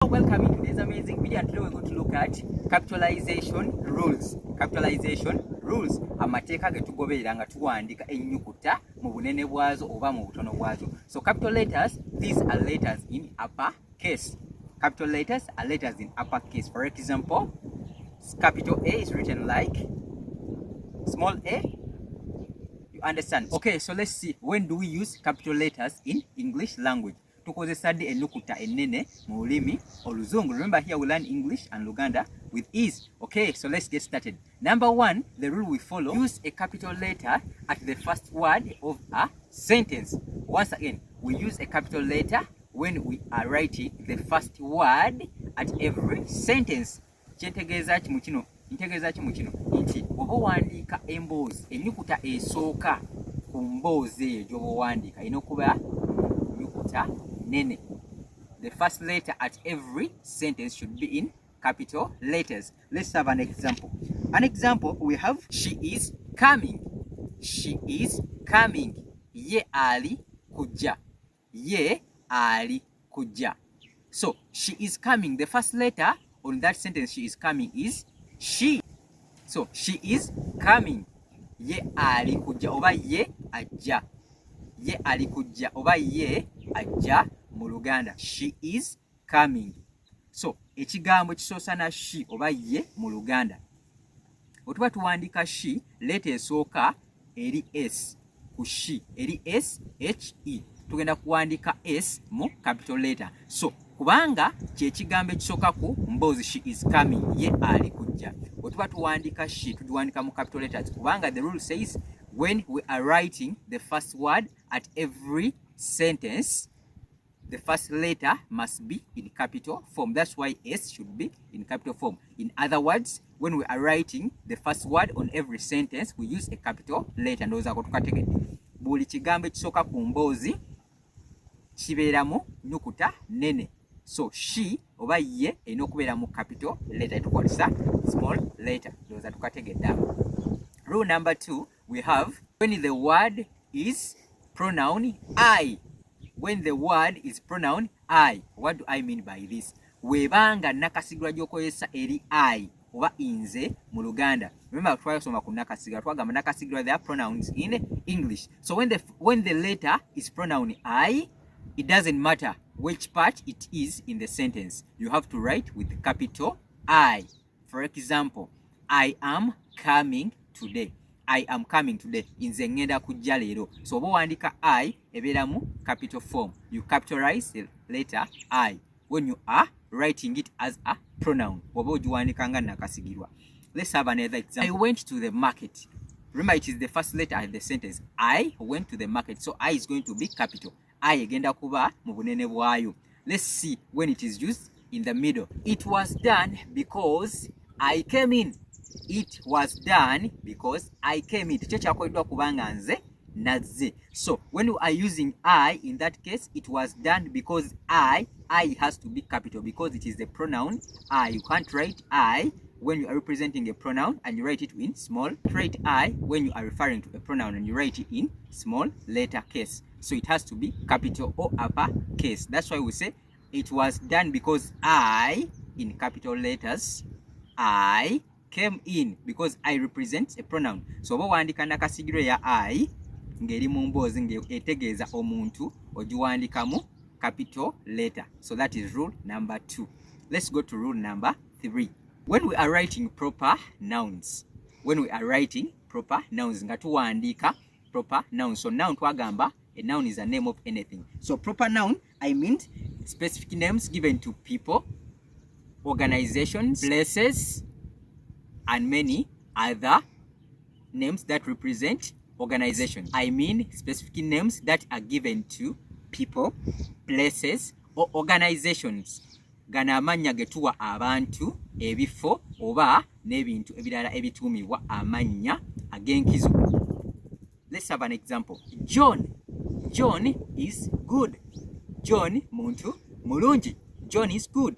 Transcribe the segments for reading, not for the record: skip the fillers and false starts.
Welcome in today's amazing video, and today we're going to look at capitalization rules. Capitalization rules. Amateeka ge tugoberera nga tuwandiika ennyukuta mu bunene bwazo oba mu butono bwazo. So capital letters, these are letters in upper case. Capital letters are letters in upper case. For example, capital A is written like small a. You understand? Okay, so let's see, when do we use capital letters in English language? Tukozesa ddi ennukuta ennene mu lulimi oluzungu. Remember, here we learn English and Luganda with ease. Okay, so let's get started. Number one, the rule we follow: use a capital letter at the first word of a sentence. Once again, we use a capital letter when we are writing the first word at every sentence. Kyentegeeza ki mu kino? Ntegeeza ki mu kino? Nti oba owandiika emboozi, ennyukuta esooka ku mboozi eyo gy'oba owandiika erina okuba ennyukuta nene. The first letter at every sentence should be in capital letters. Let's have an example. An example, we have she is coming. She is coming. Ye ali kujja. Ye ali kujja. So she is coming. The first letter on that sentence, she is coming, is she. So she is coming. Ye ali kujja oba ye ajja. Ye ali kujja oba ye ajja mu Luganda. She is coming. So ekigambo kisoosa na she oba ye mu Luganda. Otuba tuwandiika she, leeta esooka eri s ku she, eri s-h-e. Tugenda kuwandiika s mu capital letter. So kubanga kyekigambo ekisooka ku mboozi she is coming, ye ali kujja. Otuba tuwandiika she, tugiwandiika mu capital letters kubanga the rule says when we are writing the first word at every sentence, the first letter must be in capital form. That's why S should be in capital form. In other words, when we are writing the first word on every sentence, we use a capital letter. Ndowooza ko tukategedde. Buli kigambo ekisooka ku mboozi kibeera mu nnyukuta nnene. So she oba ye erina okubeera mu capital letter, tukozesa small letter. Ndowooza tukategedde awo. Rule number 2, we have when the word is pronoun I. When the word is pronoun I, what do I mean by this? Webanga nakasigirwa gy'okozesa eri I oba nze mu Luganda. Remember, twasoma ku nakasigirwa, twagamba nakasigirwa, they are pronouns in English. So when the letter is pronoun I, it doesn't matter which part it is in the sentence. You have to write with capital I. For example, I am coming today. I am coming today. Nze ngenda kujja leero. So oba owandiika I ebeera mu capital form. You capitalize the letter I when you are writing it as a pronoun. Oba ogiwandiika nga nakasigirwa. Let's have another example. I went to the market. Remember, it is the first letter of the sentence. I went to the market. So I is going to be capital. I egenda kuba mu bunene bwayo. Let's see when it is used in the middle. It was done because I came in. It was done because I came in. Kyo kyakoleddwa kubanga nze nazze. So when you are using I, in that case, it was done because I has to be capital because it is the pronoun I. You can't write I when you are representing a pronoun and you write it in small. Write I when you are referring to a pronoun and you write it in small letter case. So it has to be capital or upper case. That's why we say it was done because I, in capital letters, I came in because I represent a pronoun. So oba wandika nakasigirwa ya I ngeri mu mboozi etegeeza omuntu ogiwandika mu capital letter. So that is rule number 2. Let's go to rule number 3. When we are writing proper nouns. When we are writing proper nouns nga tuwandiika proper nouns. So noun twagamba, a noun is a name of anything. So proper noun, I mean specific names given to people, organizations, places, and many other names that represent organizations. I mean specific names that are given to people, places, or organizations. Gana amanya getuwa abantu, ebifo, oba n'ebintu ebirala ebituumibwa amanya ag'enkizo. Let's have an example. John. John is good. John muntu mulungi. John is good.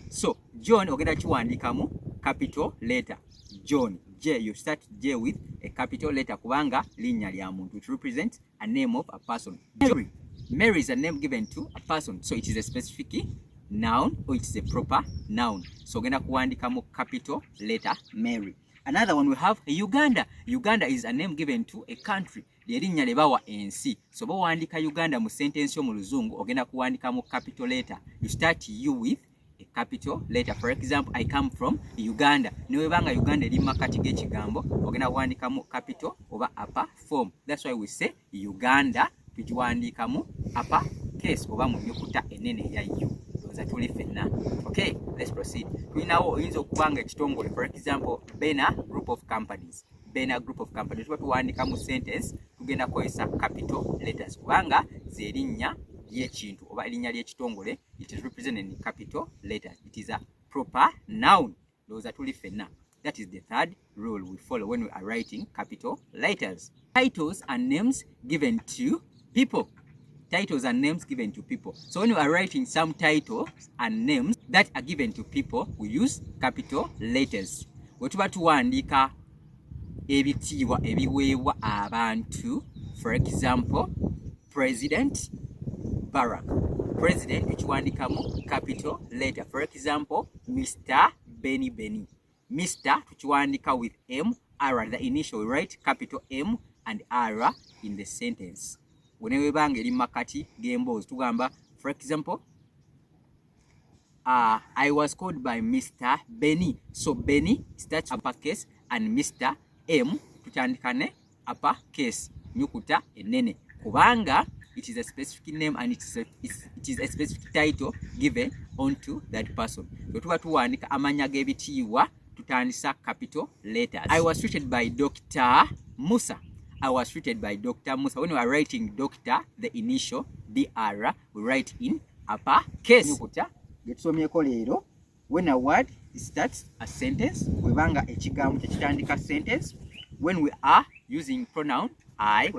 So John ogenda kiwandiika mu capital letter. John, J, you start J with a capital letter kubanga linnya lya muntu. It represents a name of a person. Mary. Mary is a name given to a person. So it is a specific noun or it's a proper noun. So ogenda kuwandikamu capital letter Mary. Another one we have Uganda. Uganda is a name given to a country. Lyerinnya lyebawa ensi. So bw'owandika Uganda mu sentence yo mu Luzungu ogenda kuwandikamu capital letter. You start you with a capital letter. For example, I come from Uganda. Newebanga Uganda eri makati g'ekigambo ogenda kuwandikamu capital oba upper form. That's why we say Uganda tukiwandikamu upper case oba mu nnyukuta ennene ya U. Tuli fenna. Okay, let's proceed. Tulinawo oyinza okubanga ekitongole, for example, Bena group of companies. Bena group of companies. Tuba tuwandika mu sentence tugenda kukozesa capital letters kubanga z'erinnya ly'ekintu oba erinnya ly'ekitongole. It is represented in capital letters. It is a proper noun. Those tuli fenna. That is the third rule we follow when we are writing capital letters. Titles and names given to people. Titles and names given to people. So when you are writing some titles and names that are given to people, we use capital letters. Wetuba tuwandika ebitiibwa ebiweebwa abantu. For example, President Barack. President tukiwandikamu capital letter. For example, Mr. Benny Benny. Mr. tukiwandika with M, R, the initial, right? Capital M and R in the sentence. Whenever bang eri makati gembos tugamba, for example, I was called by Mr. Benny. So Benny starts uppercase and Mr. M tutandikane uppercase nyukuta ennene kubanga it is a specific name and it is a specific title given onto that person. Tuba tuwandika amanya g'ebitiibwa tutandisa capital letters. I was treated by Dr. Musa. I was treated by Dr. Musa. When we are writing doctor, the initial DR, we write in upper case. When a word starts a sentence, we banga ekigambo kyekitandika sentence. When we are using pronoun I,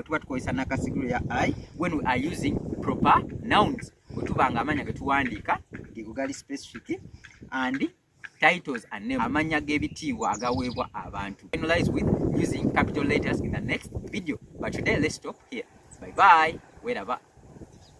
when we are using proper nouns, wetubanga amanya getuwandika gegali specific and titles and names amanya g'ebitiibwa agaweebwa abantu. Finalize with using capital letters in the next video. But today let's stop here. Bye bye. Wherever.